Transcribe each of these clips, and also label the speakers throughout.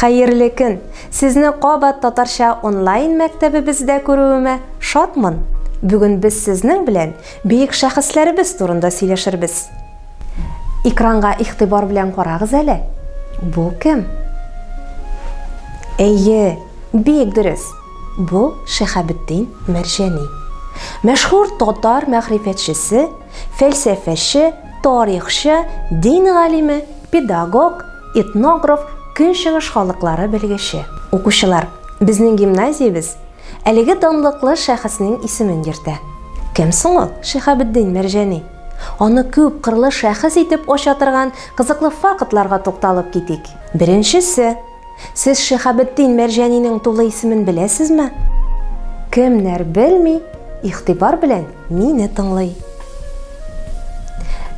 Speaker 1: Хәерле көн! Сезне кабат татарча онлайн мәктәбебездә күрүемә шатмын. Бүген без сезнең белән бөек шәхесләребез турында сөйләшербез. Экранга игътибар белән карагыз әле. Бу кем? Әйе, бик дөрес. Бу Шиһабетдин Мәрҗани. Мәшһүр татар мәгърифәтчесе, фәлсәфәче, тарихчы, дин галиме, педагог, этнограф, көнчыгыш халыклары белгече. Укучылар, безнең гимназиябез әлеге данлыклы шәхеснең исемен йөртә. Кем соң ул Шиһабетдин Мәрҗани? Аны күп кырлы шәхес итеп ача торган кызыклы фактларга тукталып китик. Беренчесе, Сез Шиһабетдин Мәрҗанинең тулы исемен беләсезме? Кемнәр белми, игътибар белән мине тыңлый.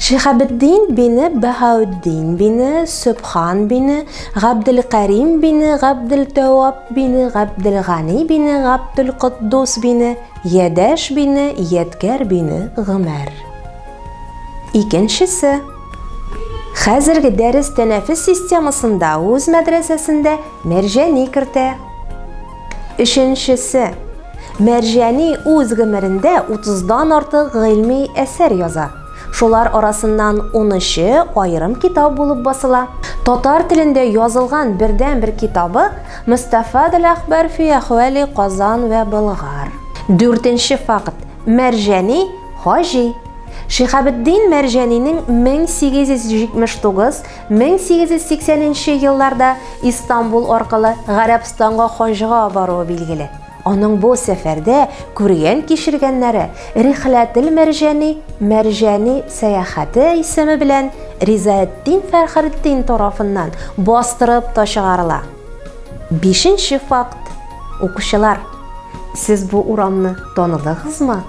Speaker 1: Шиһабетдин бине Баһаутдин бине Сөбхан бине Габделкәрим бине Габделтәваб бине Габделгани бине Габделкотдус бине Ядәш бине Ядкәр бине Гомәр. Икенчесе. Хәзерге дәрес тәнәфес системасында үз мәдрәсәсендә Мәрҗани кертә. Өченчесе. Мәрҗани үз гомерендә 30-дан артык гыйльми әсәр яза. Шулар арасыннан унөче аерым китап булып басыла. Татар телендә язылган бердәнбер китабы Мостафадел әхбар фи әхвали Казан вә Болгар. Дүртенче факт. Мәрҗани хаҗи. Шиһабетдин Мәрҗанинең 1879-1880 нче елларда Истанбул аркылы Гарәбстанга хаҗга баруы билгеле. Аның бу сәфәрдә күргән-кичергәннәре Рихләтел Мәрҗани, Мәрҗани сәяхәте исеме белән Ризаэтдин Фәхретдин тарафыннан бастырып та чыгарыла. Бишенче факт. Укучылар, сез бу урамны таныдыгызмы?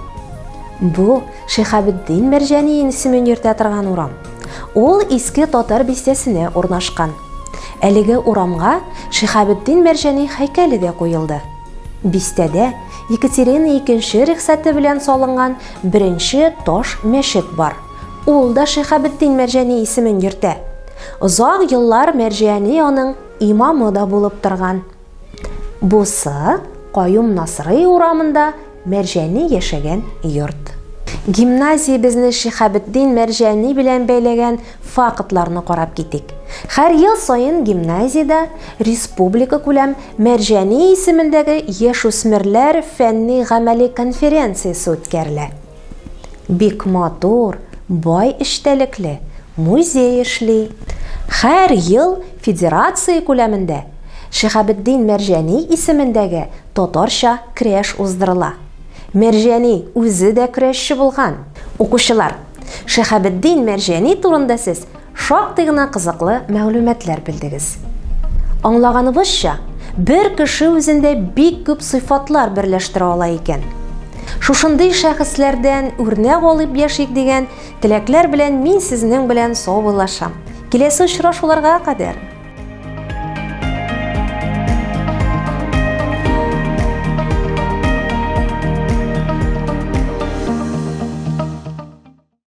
Speaker 1: Бу Шиһабетдин Мәрҗани исемен йөртә торган урам. Ул Иске Татар бистәсенә урнашкан. Әлеге урамга Шиһабетдин Мәрҗани һәйкәле дә куелды. Бистәдә Екатерина II рөхсәте белән салынган беренче таш мәчет бар. Ул да Шиһабетдин Мәрҗани исемен йөртә. Озак еллар Мәрҗани аның имамы да булып торган. Бусы Каюм Насрый урамында Мәрҗани яшәгән йорт. Гимназиябезне Шиһабетдин Мәрҗани белән бәйләгән фактларны карап китик. Һәр ел саен гимназиядә республикакүләм Мәрҗани исемендәге яшүсмерләр фәнни-гамәли конференциясе үткәрелә. Бик матур, бай эчтәлекле музей эшли. Һәр ел федерация күләмендә Шиһабетдин Мәрҗани исемендәге татарча көрәш уздырыла. Мәрҗани үзе дә көрәшче булган. Укучылар, Шиһабетдин Мәрҗани турында сез Шактый гына кызыклы мәгълүматлар белдегез. Аңлаганыбызча, бер кеше үзендә бик күп сыйфатлар берләштерә ала икән. Шушындый шәхесләрдән үрнәк алып яшик дигән теләкләр белән мин сезнең белән саубуллашам. Киләсе очрашуларга кадәр!